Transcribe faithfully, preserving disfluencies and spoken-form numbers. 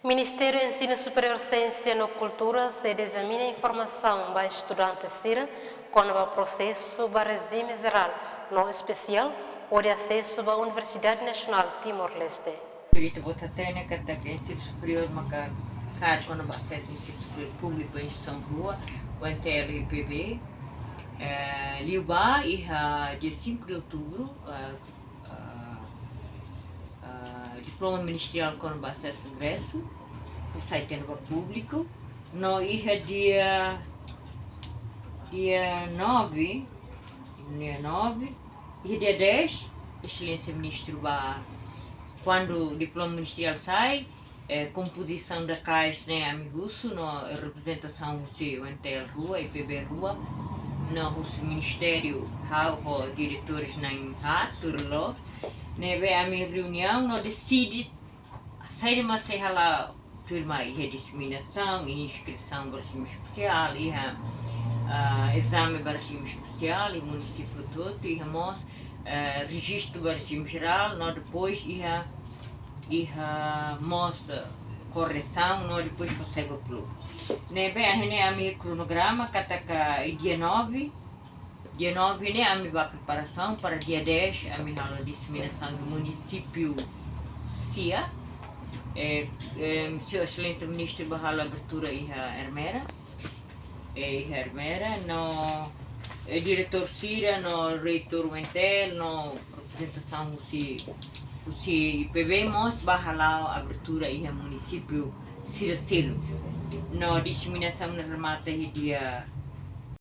Ministériu Ensinu Superiór, Siénsia no Kultura sei dizemina informasaun ba estudante sira kona-ba prosesu ba rejime jerál no espesiál hodi asesu ba Universidade Nasionál Timor-Leste. Ita-boot hatene katak ensinu superiór maka kaer kona-ba asesu ensinu superiór públiku instituisaun rua, U N T L, I P B. Eh, liubá iha dia cinco de outubro, eh, ah, ah, diploma ministeriál kona-ba asesu ingresu, sai tene ba públiku. No iha dia, dia nove, dia nove, iha dia dez, Exelénsia Ministru ba, kuandu diploma ministeriál sai, eh, kompozisaun da kais ne'e ami husu no reprezentasaun husi U N T L rua, I P B rua, no husi ministériu ha'u ho diretores na'in haat, tuir loos. Ne'ebé ami reuniaun no deside saida mak sei hala'o tuirmai, iha diseminasaun, iha inskrisaun ba rejime espesiál, iha, ah, ezame ba rejime espesiál, iha munisípiu hotu-hotu, iha mós, eh, rejistu ba rejime jerál, no depois iha, iha mós, eh, korresaun, no depois fó sai ba públiku. Ne'ebé ahi ne'e ami kronograma katak iha dia nove, dia nove ne'e ami ba preparasaun para dia dez, ami halo diseminasaun iha munisípiu sia. Eh, eh, Señór Exelénsia Ministru ba halo abertura iha Ermera. Eh, iha Ermera, no, eh, diretór sira, no reitór U N T L, no reprezentasaun husi, husi I P B mós ba hala'o abertura iha munisípiu sira seluk. No diseminasaun ne'e remata iha dia